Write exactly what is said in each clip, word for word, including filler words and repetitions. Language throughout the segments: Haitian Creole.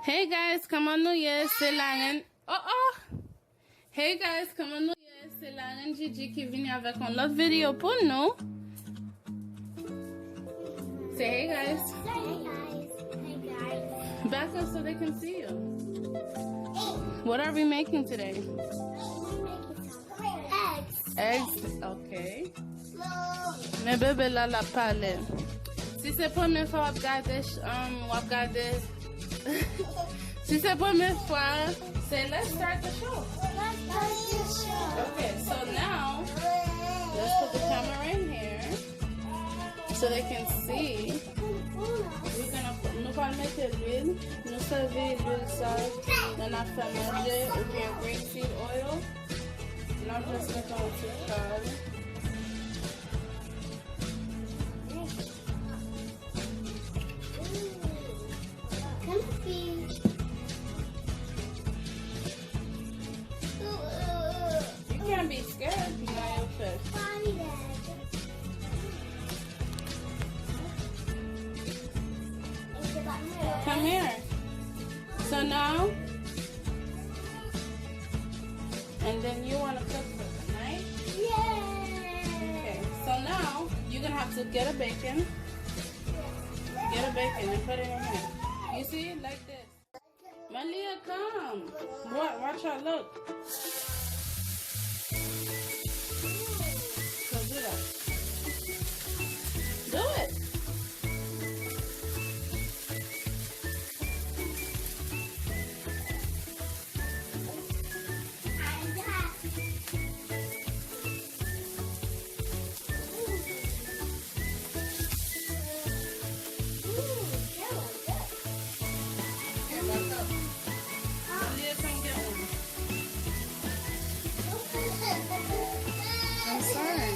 Hey guys, kòman nou ye? Se Larenn. Oh oh! Hey guys, kòman nou ye? Se Larenn Gigi ki vini avèk yon lòt videyo pou nou. Say hey guys. Say hey guys. Hey guys. Back up so they can see you. What are we making today? We're making some eggs. Eggs? Okay. Men bebe la, l ap pale. Si se premye fwa w ap gade, um, w ap gade. Si se premye fwa, say let's start the show. Let's start the show. Okay, so now, let's put the camera in here so they can see. We're gonna put, nou pral mete lwil, nou sèvi lwil sa lè n ap fè manje, oubyen grape seed oil. N ap just mete yon ti kal. You can't be scared, Nayofè. Come here. So now, and then you want to cook for the night? Yeah. Okay. So now you're gonna have to get a bacon. Get a bacon and put it in here. You see, like this. Malia, come. What? Watch out, look. So do that. Do it. I'm sorry.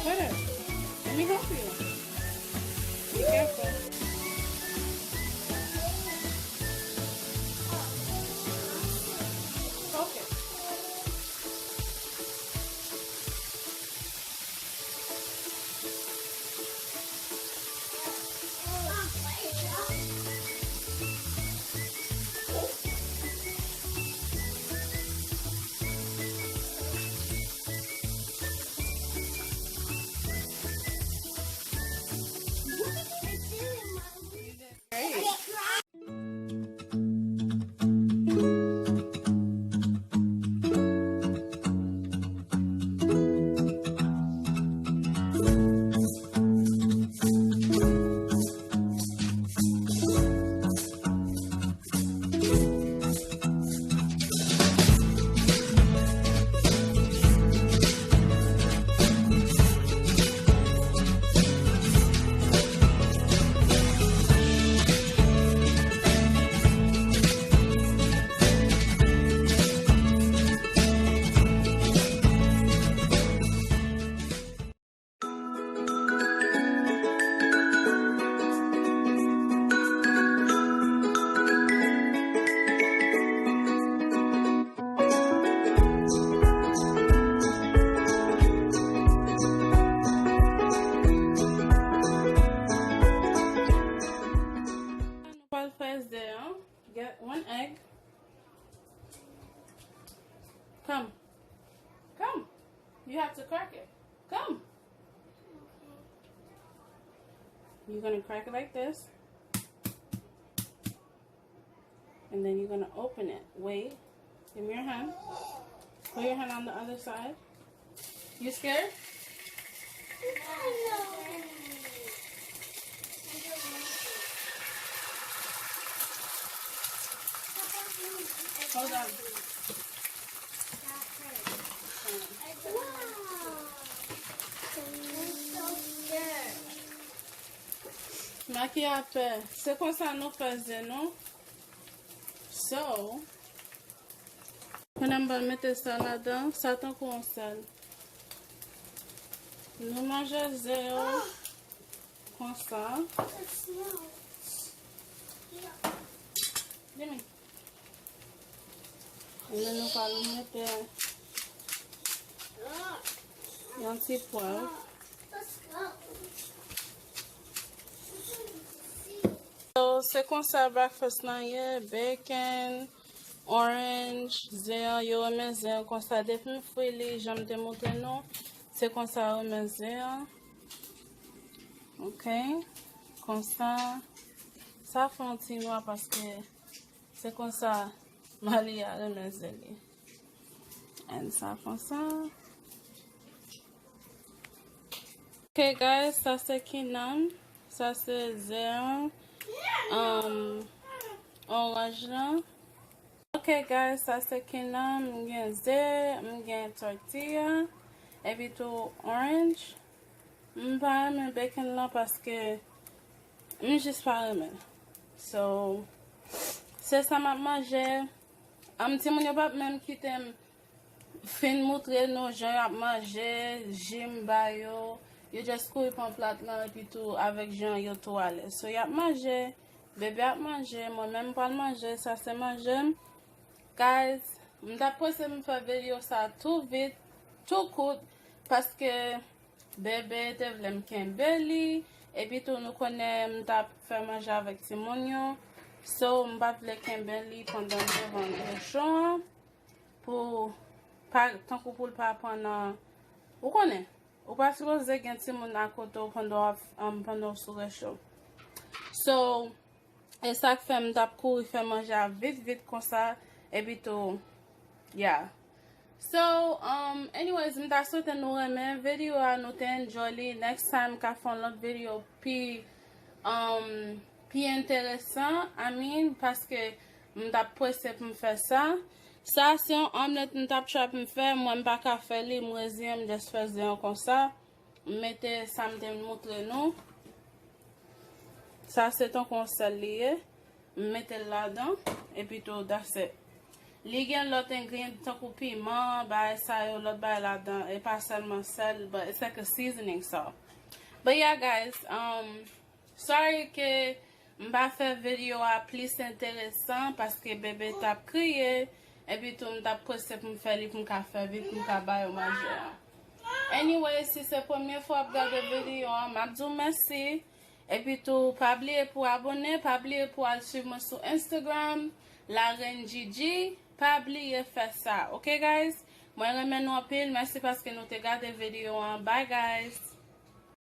Put it. Let me help you. Be careful. Okay. Great. Nou pral fè ze an. Get one egg. Come. Come. You have to crack it. Come. You're gonna crack it like this. And then you're gonna open it. Wait. Give me your hand. Put your hand on the other side. You scared? Hold on. Maki a pè. Se konsa nou fè ze nou. So, kounye a m pral mete sa ladan. Sa tankou yon sèl. Nou manje ze yo konsa. Vini. Ebyen, nou pral mete yon ti pwav. So, se konsa breakfast lan ye, bacon, orange, ze an, yo renmen ze an konsa. Depi m fri li, jan m te montre nou, se konsa yo renmen ze an. Ok, konsa. Sa fè yon ti nwa paske se konsa Malia renmen ze li. And sa konsa. Ok, guys, sa se kinanm. Sa se ze an. Um, oranj lan. Ok, guys, sa se kinanm. M gen ze, m gen tortilla, epi tou orange. M pa renmen bacon lan paske m jis pa renmen. So, se sa m ap manje. Am, timoun yo p ap menm kite m fin moutre nou jan y ap manje, ji m ba yo. Yo just kouri pran plat lan epi tou avèk jan yo tou alèz. So, y ap manje, bebe ap manje, mwen menm m pral manje, sa se manje m. Guys, m t ap panse m fè videyo sa tou vit, tou kout, paske bebe te vle m kenbe li, epi tou nou konnen m t ap fè manje avèk timoun yo. So, m pa t vle kenbe li pandan m devan gwochon an pou pa, tankou pou l pa pran nan, ou konnen, ou pa sipoze gen timoun akote w pandan w ap, um, pandan w sou recho. So, e sa k fè m t ap kouri fè manje a vit, vit konsa, epi tou, yeah. So, um, anyways, m ta swete nou renmen videyo a, nou te enjoy li. Next time, m ka fè yon lòt videyo pi, um, pi enteresan, I mean, paske m t ap prese pou m fè sa. Sa se yon omlèt m t ap try pou m fè, mwen m pa ka fè li, m reziyen m just fè ze an konsa. M mete sa m te moutre nou. Sa se tankou yon sèl li ye. M mete l ladan, epi tou that's it. Li gen lòt engredyan tankou piman, bagay sa yo, lòt bagay ladan. E pa sèlman sèl, but it's like a seasoning sauce. But yeah, guys, um, sorry ke m pa fè videyo a plis enteresan paske bebe t ap kriye, epi tou m t ap prese pou m fè li pou m ka fè vit pou m ka ba yo manje an. Anyway, si se premye fwa w ap gade videyo an, m ap di w mèsi. Epi tou, pa bliye pou abone, pa bliye pou al swiv mwen sou Instagram, La Reine Gigi. Pa bliye fè sa, ok, guys? Mwen renmen nou anpil, mèsi paske nou te gade videyo an. Bye, guys!